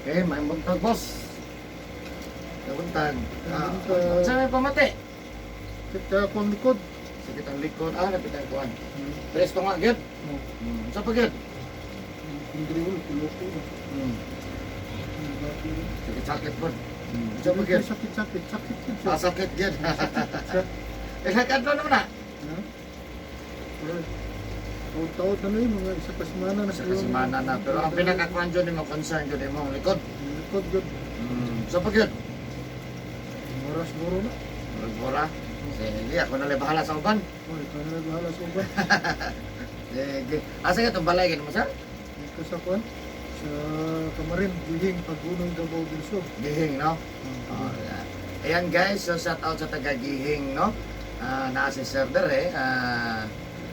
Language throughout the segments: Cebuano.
Okay, may buntag, boss. May buntag. Ah, Buntag. unsa may pamati? Kita ako ang likod. Sakit ang likod. Ah, napit ang kuan. Presto nga gyud. Oh, Unsa pa gyud? Hindi ko tuloko. Sakit-sakit pod. Unsa pa gyud? Sakit, sakit, sakit gyud siya. Ah, sakit gyud. Siya. Ilang kadlaw naman na? Ha? Alright. Taon-taon na na yun, mga isa ka semana na Sa kasimana na. Pero ang pinakakuan dyan mo, concern dyan mo, ang likod. Ang likod gyud. Unsa pa gyud? Oras buro na. Murag-mura. Sige, ako na lang bahala sa uban. Oh, ikaw na lang bahala sa uban. Sige. Asa ka itong balay mo, sir? Dito sa kuan sa Kamarin, Gihing, Pagunoy, Davao del Sur. Gihing, no? Oh, yeah. Ayan guys, so shout out sa taga Gihing, no? Ah, naa si Sir Dere,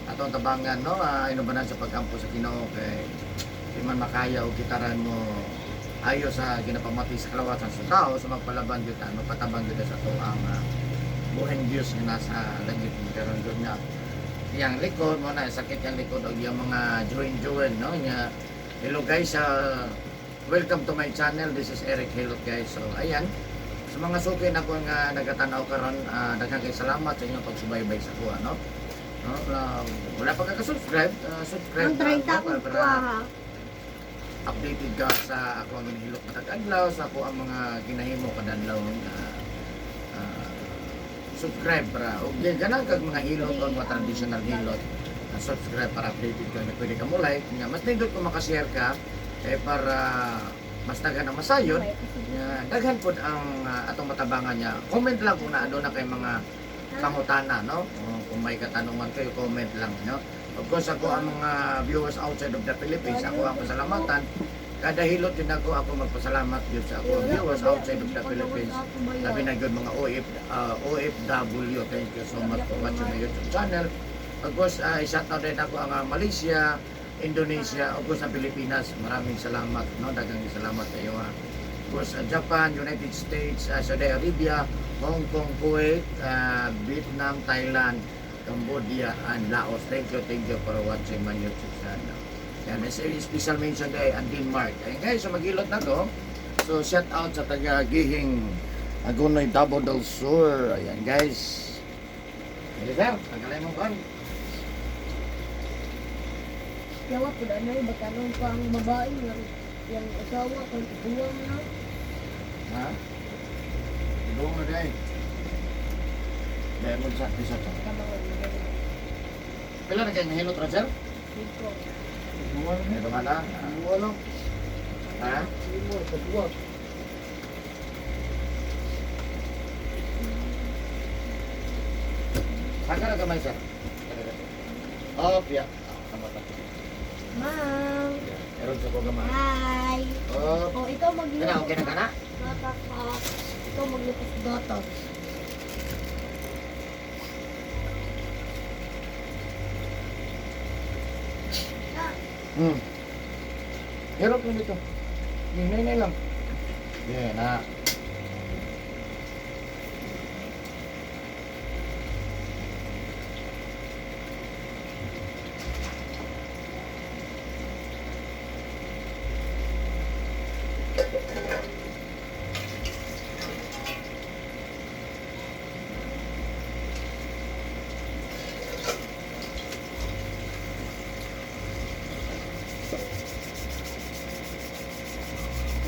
atong tabangan, no? Inubanan sa pagkampo sa Ginoo kay di man makaya og gitaran mo ayo sa ginapamati sa kalawasan sa tao sa magpalaban gyud ta, magpatabang gyud ta sa tuang buhing Dios nga nasa langit. Karon gyud nga iyang likod mo na sakit yang likod og iyang mga join join, no, nya. Hello guys, welcome to my channel. This is Eric Hilot, guys. So ayan, sa mga suki na ko nga nagatanaw karon, daghang kay salamat sa inyong pagsubaybay sa kuha, no, no, wala pa ka subscribe, subscribe Ang 30 na, ko para kuha. Updated ka sa ako ang ginahilot na adlaw, sa ako ang mga ginahimo kada adlaw nga subscribe para og di ganan kag mga hilot o mga traditional hilot. Subscribe para updated ka na pwede ka mo like nga mas nindot kung makashare ka eh para mas daghan ang masayod nga daghan pod ang atong matabangan niya. Comment lang kung naado na kay mga pangutana, no? O, kung may katanungan kayo, comment lang, no? Of course, ako ang mga viewers outside of the Philippines, ako ang pasalamatan. Kada hilot yun ako, ako magpasalamat yun sa ako ang viewers outside of the Philippines. Labi na yun mga OFW. Thank you so much for watching my YouTube channel. Of course, shout out din ako ang Malaysia, Indonesia, of course, ang Pilipinas. Maraming salamat, no? Daghang salamat sa iyo, ha. Of course, Japan, United States, Saudi Arabia, Hong Kong, Kuwait, Vietnam, Thailand, Cambodia, and Laos. Thank you for watching my YouTube channel. Yan, may special mention day ang Denmark. Ayun guys, so maghilot na to. So shout out sa taga Gihing Agunoy, Davao del Sur. Ayan guys. Sige sir, tagalay mo kan. Yawa po na na batanong pa ang babae nga yang asawa kay iguang na. Ha? Ibong na day. Dahil mo sa isa to. Pila na kayo nahilot ra, sir? Dito. Duwa na. Ito nga na. Duwa lang. Ha? Limo, kadua. Saka na kamay, sir. Oh, piya. Tama ta. Ma'am. Meron sa ko gamay. Hi. Oh, Oh, ikaw magluto. kana okay na kana? Gatas ha. Ikaw magluto sa gatas. Hirap lang dito. Hinay lang. Yeah, na.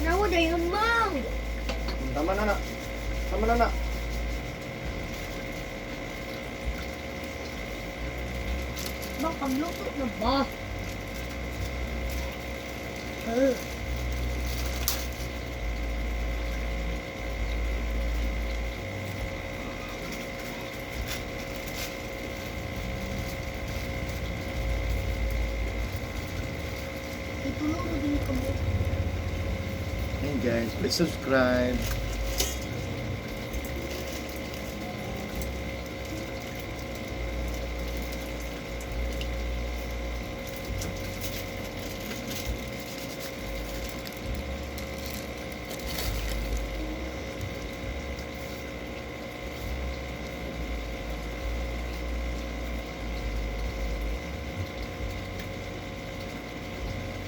Nawa na yun, ma'am. Tama na na. Tama na na. Bang, pagluto na ba? Itulong na din kamo. Hey guys, please subscribe.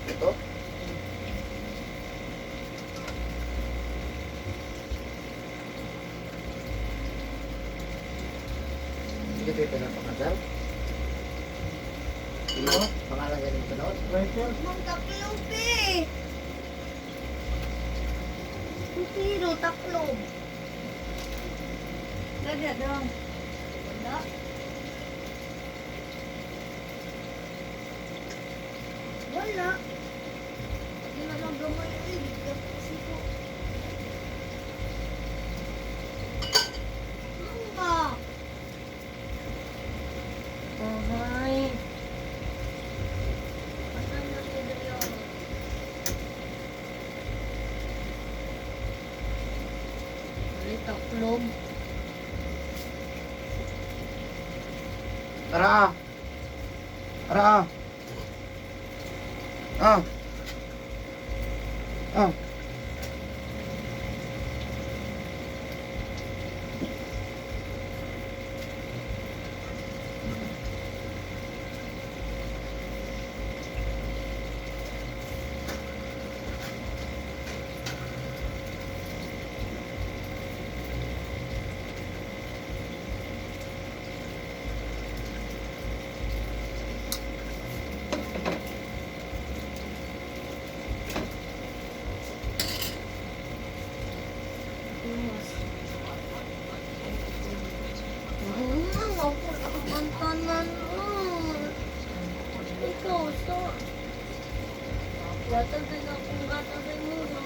Ito? Okay ka na pangadal? Ilo? Pangalan ganun ka noon? Writer. Mang taklob eh. Sino taklob? Lagi daw. Wala. Wala. Hindi na lang gamay eh. Di ka kasi ko. Ano ba? Ahay. Pasan na si Drio. Ay, taklob. Tara ah! Tara ah! Ah! Ah! Ako ang tanan mo. Ikaw, so. Gatag din akong gatag din mo, no?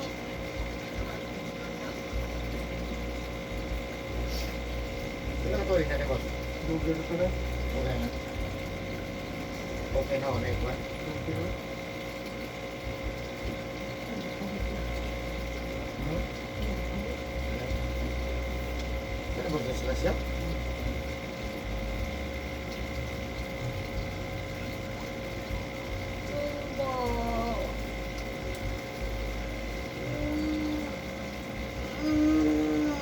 Sino ka tuloy na ni boss? Google ko na. Okay na. Okay na, okay na. Okay na. Sino ba sila siya? Tumba. Mm.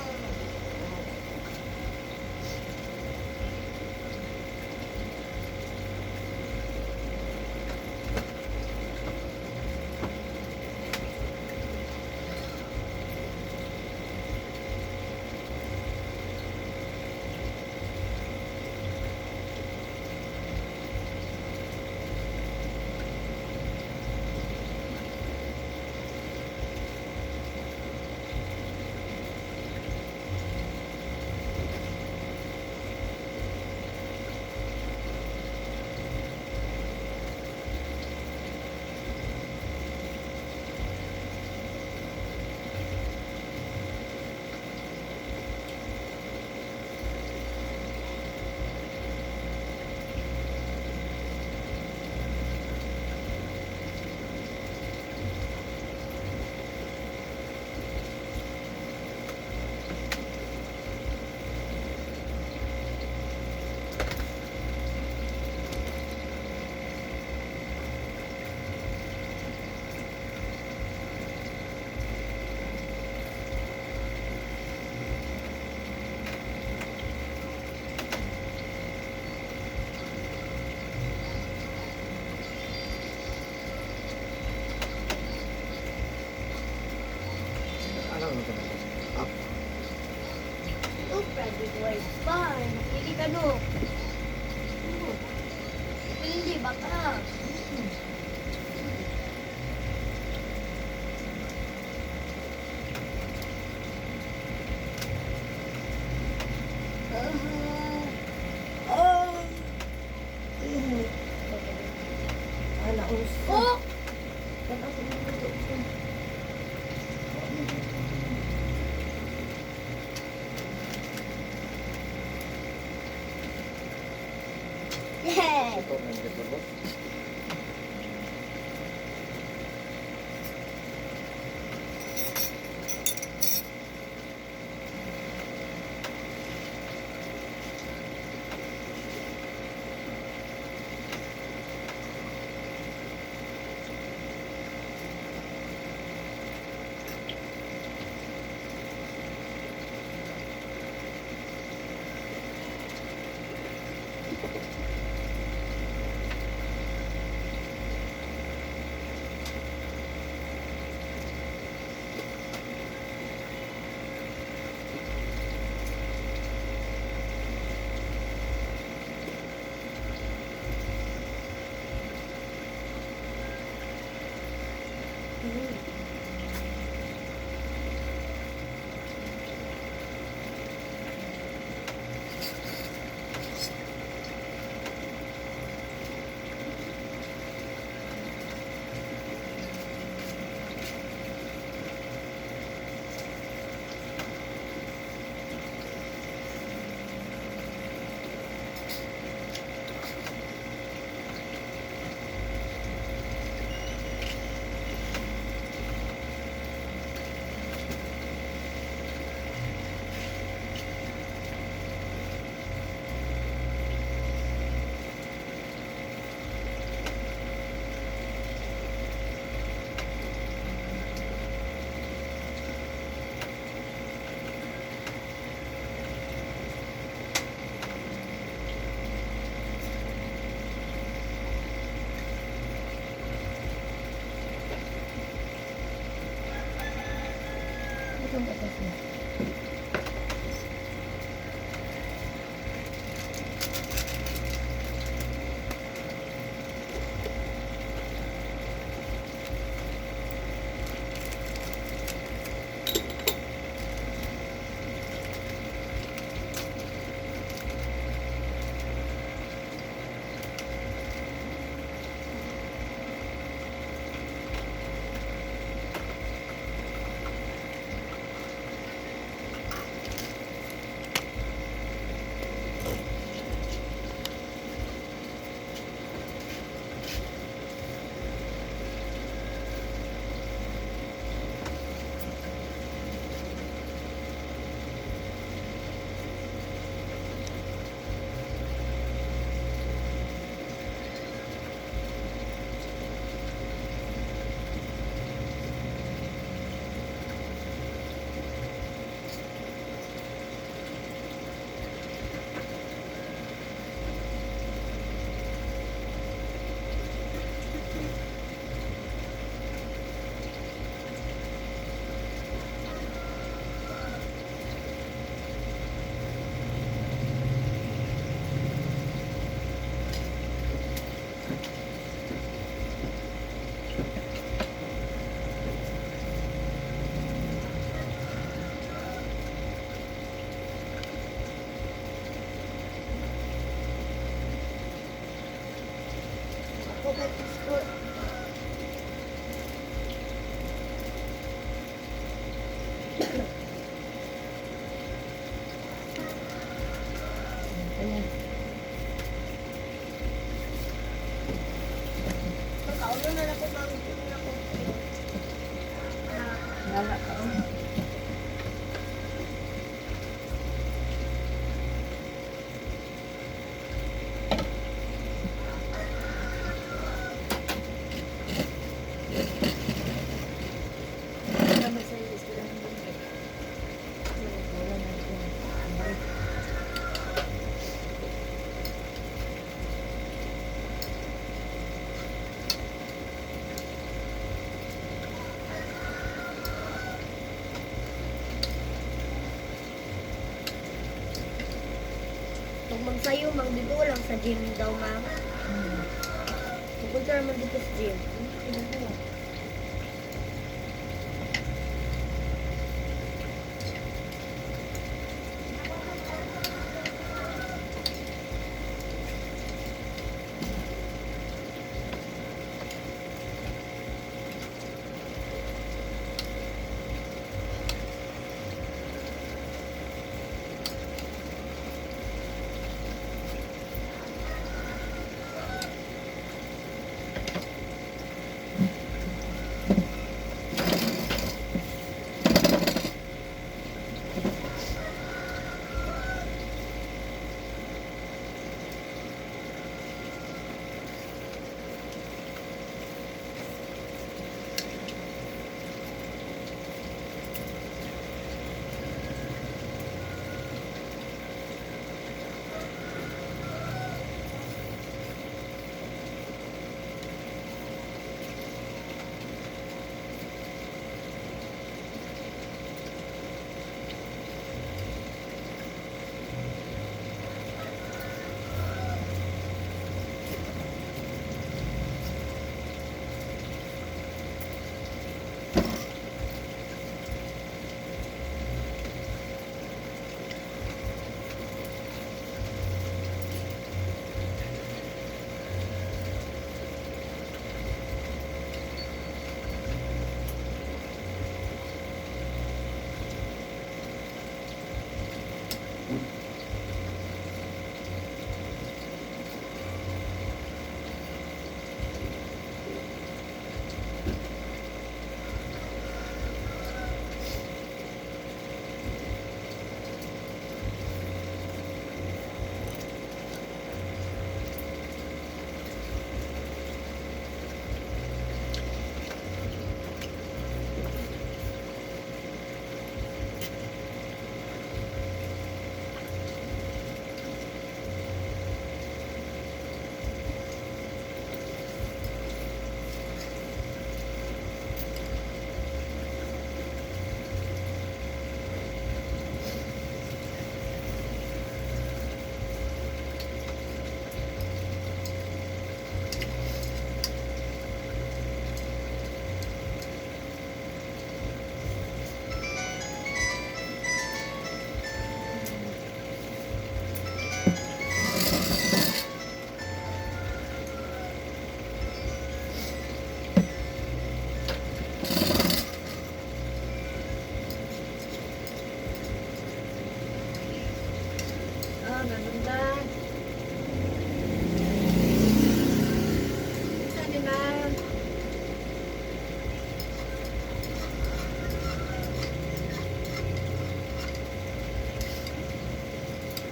Ano mo ito? Up. Oh, private wifi. Napili ka, no? Pili, baka. Ah, nausa. Oh! Yeah! Ito, may ito, boss. Isang batas na. Ako kay Pasko. Ayan. Pagkaulo na lang ko mang na ko. Ah, Wala ka, oh. Wala na ito. Pag magsayo, mang dito lang sa gym daw, ma'am. Pupunta naman dito sa gym. Ginagawa. Nanundan. Isa ni ma'am.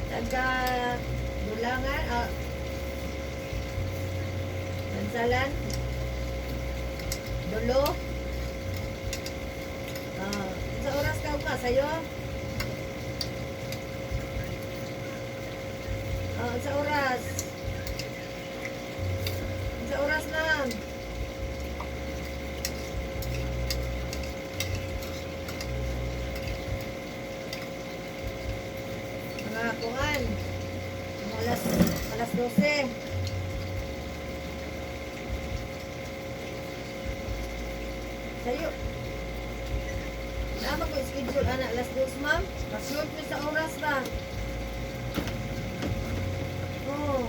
Taga Dulangan, Bansalan, Dulo. Sa oras ka ka sa'yo? Sa oras. Sa oras lang. Mga kuan. Mga alas 12. Sa'yo. Nama ko schedule ana alas 2, ma'am. Kasunod mi sa oras ba? Oo.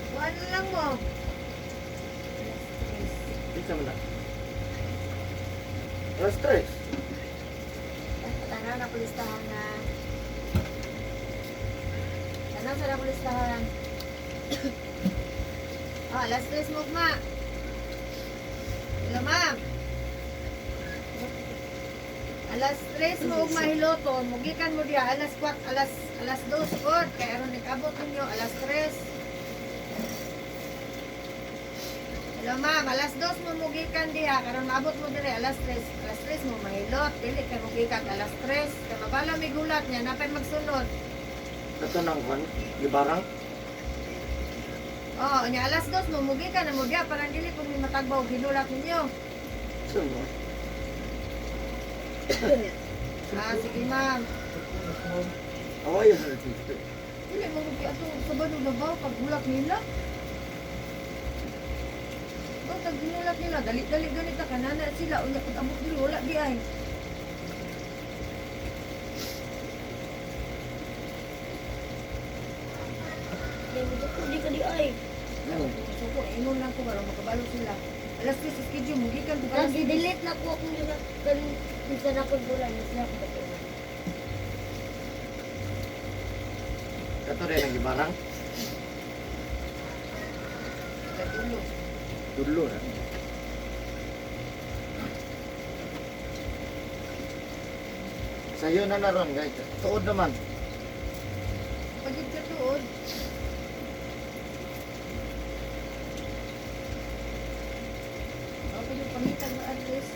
Kuan na lang mo. Alas 3. Dito mo na. Alas 3. Tanaw na kulistahan na. Tanaw sa na kulistahan. Oh, alas 3 mo, ma. Hello, ma'am. Alas 3 mo ugma hiloton, mugikan mo diha alas 4, alas 2 pod kay aron nag-abot ninyo alas 3. Hello ma'am, alas 2 mo mugikan diha karon maabot mo dire alas 3. Alas 3 mo mahilot, dili kay mugikan alas 3. Kay mabala mi gulat niya napay magsunod. Ito nang kwan, gibarang. Oh, nya alas 2 mo mugikan na mo diha parang dili po mi matagbaw ginulat ninyo. Saan mo? Sige ma'am. Awa yun. Dili mo mugi ato sa bano na ba pag gulat nila. Ba pag ginulat nila dali-dali ganita kanana sila unya pag abot diri wala di ay. Di ka di ay. So ko ingon lang ko para makabalo sila. Alas 3 sa schedule mugikan ko alas Tapos i-delete na ko akong kan isa na ko bulan isa ko ba. Ito rin ang gibarang. Katulo. Dulo na. Sa'yo na na ron, guys. Tuod naman. Pagid ka tuod. Ako yung pangitag na address.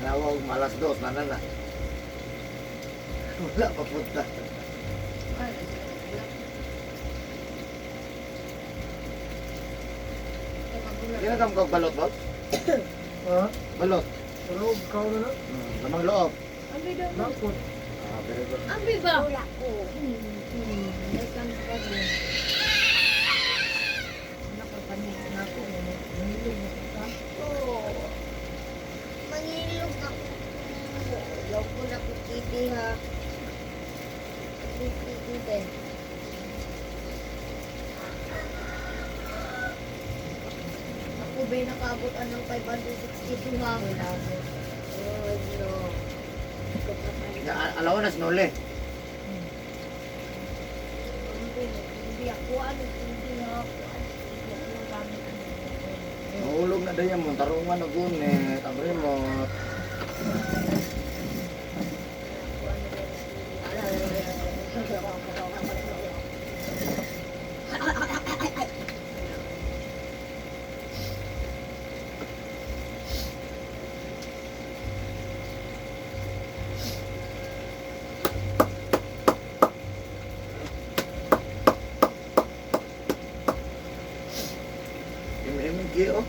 Nawag malas dos, na na na. Wala pa punta. Ay, sila magulat. Ay, magulat. Ginagam ko balot, bot? Ha? Balot. Pero ikaw na na. Lamang loob. Ambi daw. Nakot. Very good. Ambi ba? Wala ko. Welcome sa bago. Anak ko panik na ako. Nahilog na kita. Oo. Mangilog ako. Yaw ko na ko TV ha. TV. Ako ba nakaabot anong 562 ha? Wala ako. Oh no. Ya, alaw na sinuli. Hindi ako ano TV ha. Ako ano TV ako gamit ano. Mahulog na dayan mo. Tarungan na gunit. Ang remote. Ako ano MMG, oh.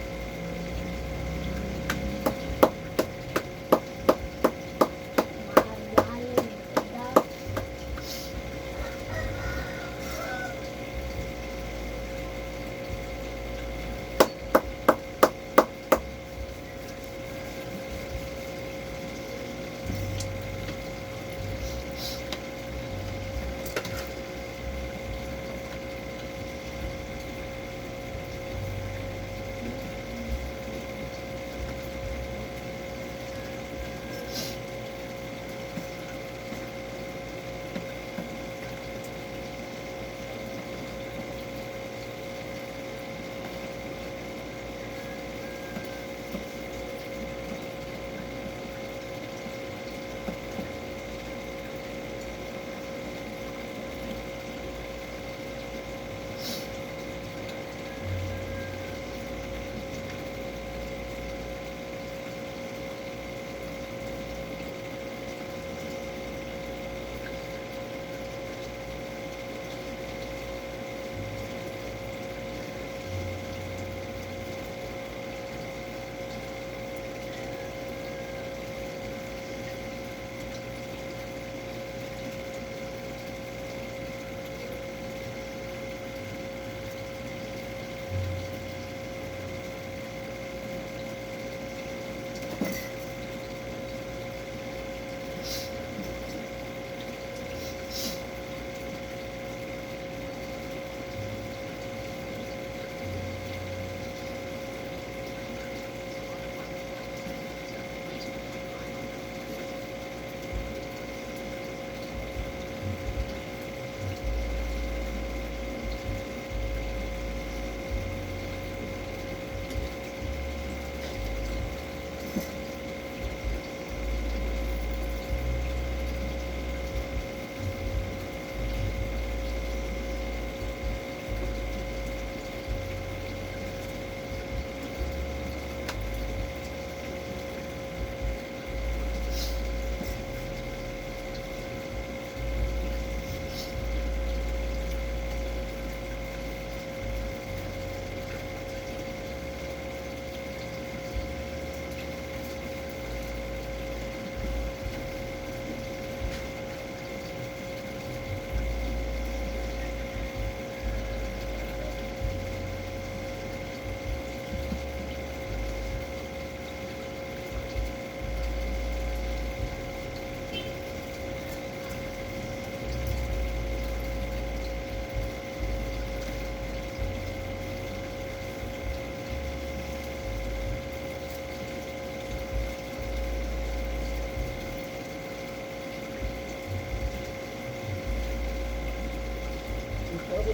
Mahal-mahal.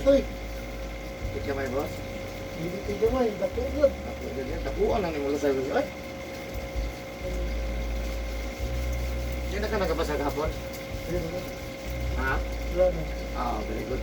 Utoy. Kit ka may boss. Hindi kay gamay, dako yun. Ako ganyan. Dakuan lang ni mula sa boss. Ay! Hindi na ka nagabasa kahapon? Ayun, wala. Ha? Wala na. Ah, very good.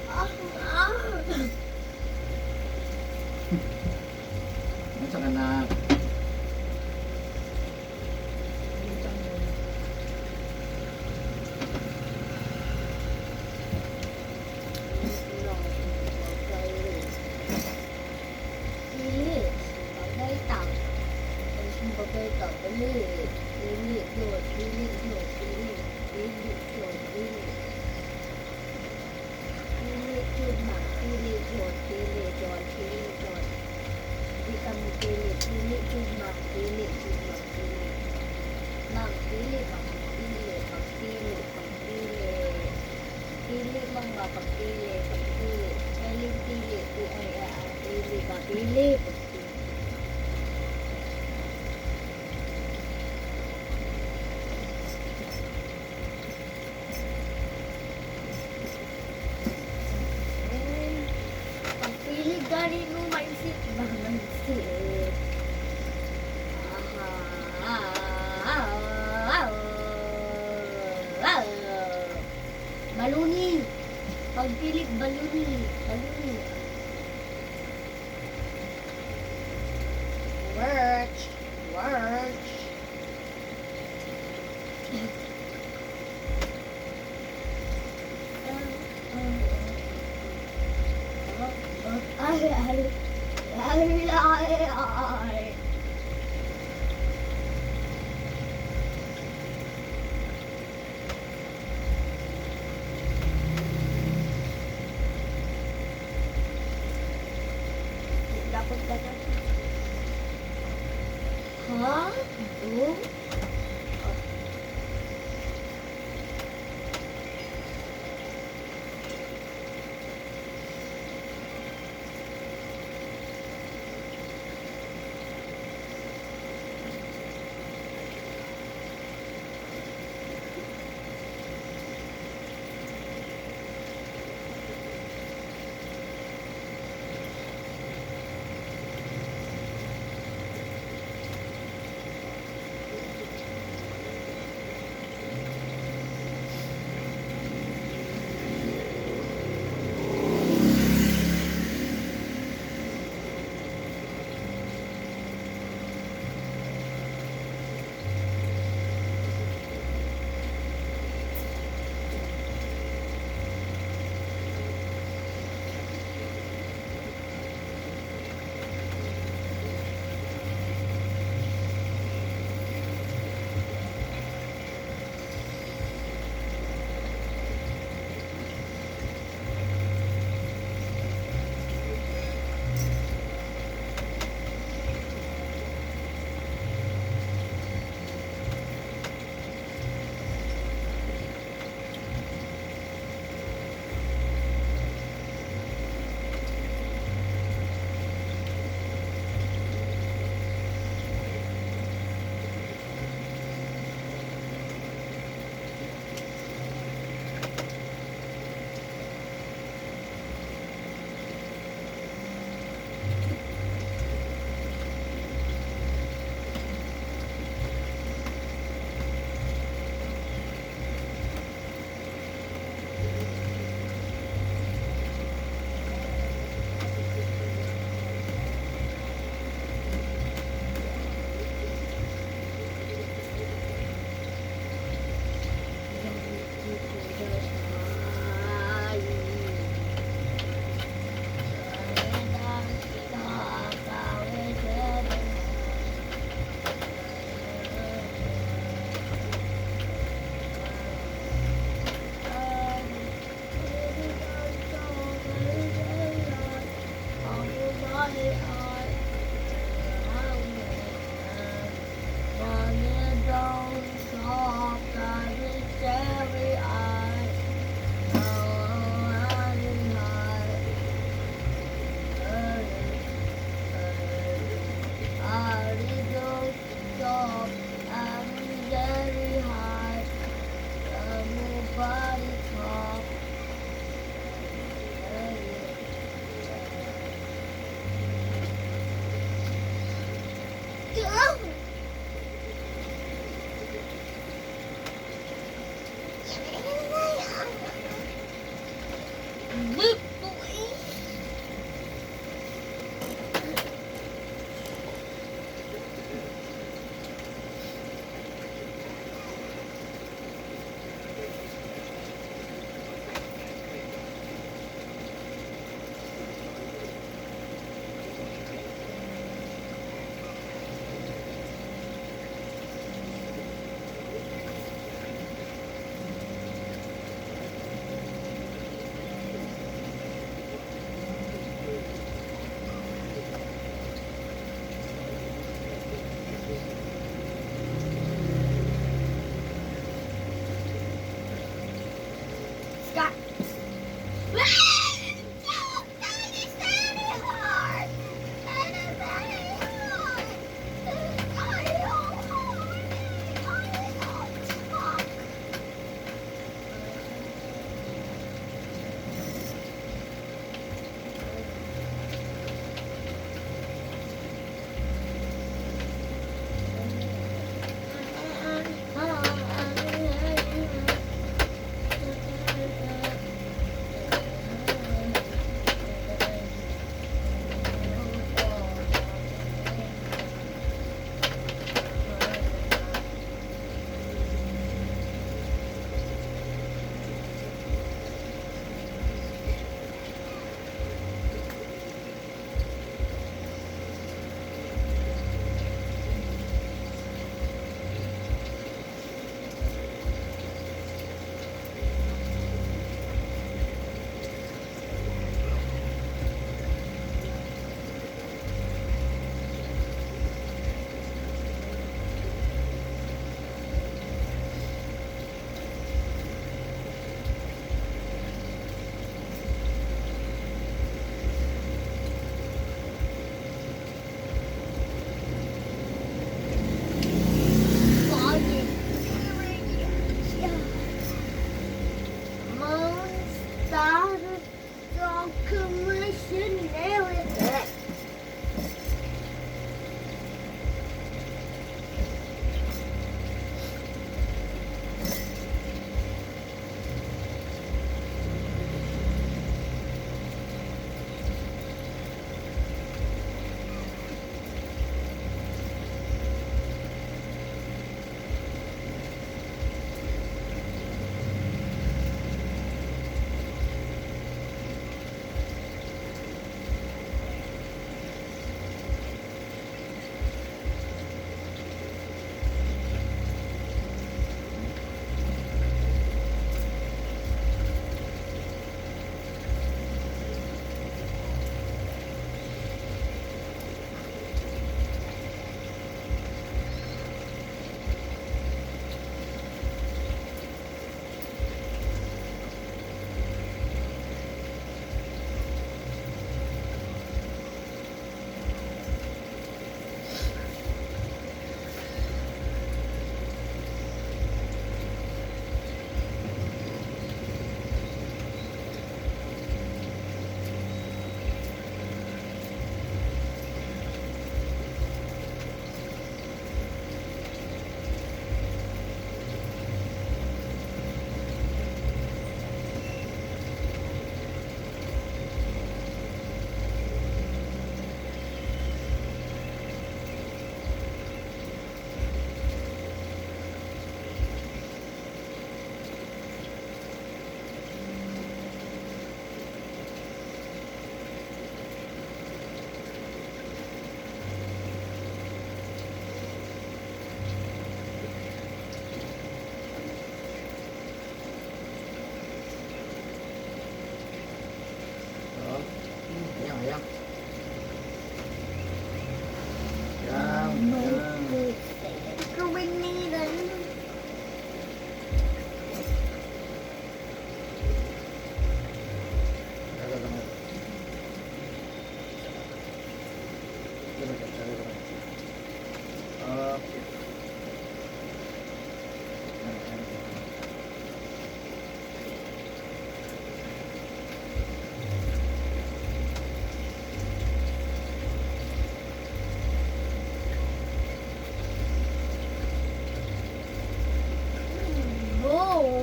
Ah, ah. Ano sa ka na? No, Dili, bagay ta. Ang bagay ta, dili, dili, yun, dili, yun, dili, dili, yun, dili. Dili, yun, ma, dili, yun, dili, yun, dili, yun. Di ka mo dili, dili, yun, ma, dili, yun, ma, dili. Mang, dili, mang, dili, pag dili, pag dili. Pili mang ba, pagpili, pagpili. Spelling pili, P-I-A-R, pili ba, pili, pagpili. Eh, pagpili gani no, maisip ba, maisip. Ah, ah, ah, ah. Baluni! Pagpilit, baluni. Baluni. Work. Work. Ay, ay. Ay, ay, ay. Dapat ba na? Ha? Oh?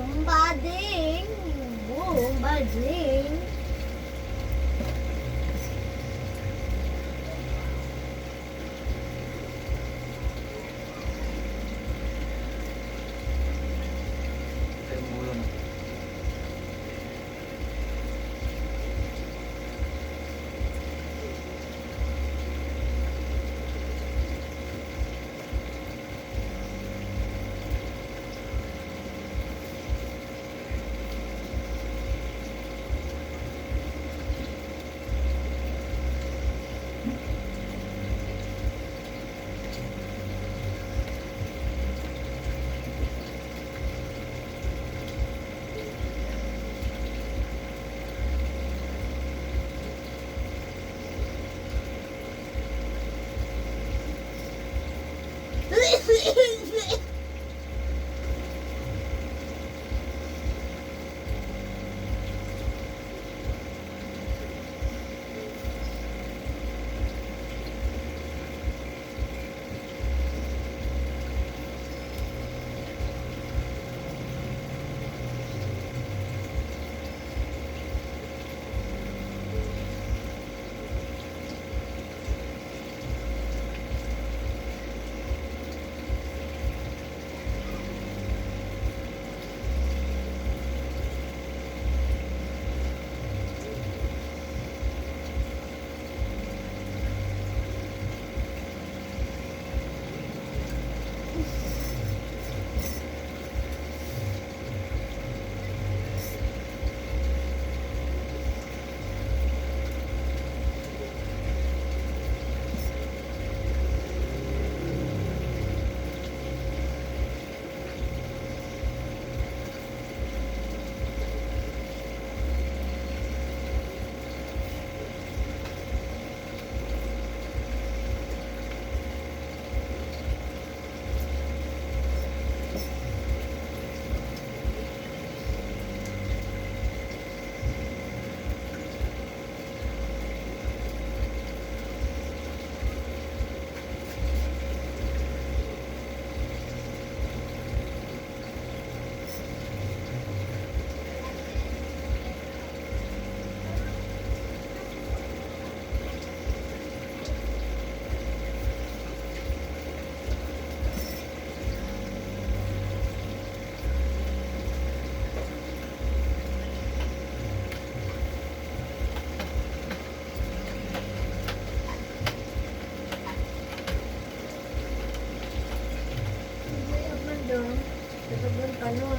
Boom, bading! Boom, bading! Ay, ulo na. Mayab man daw. Katagan ka no.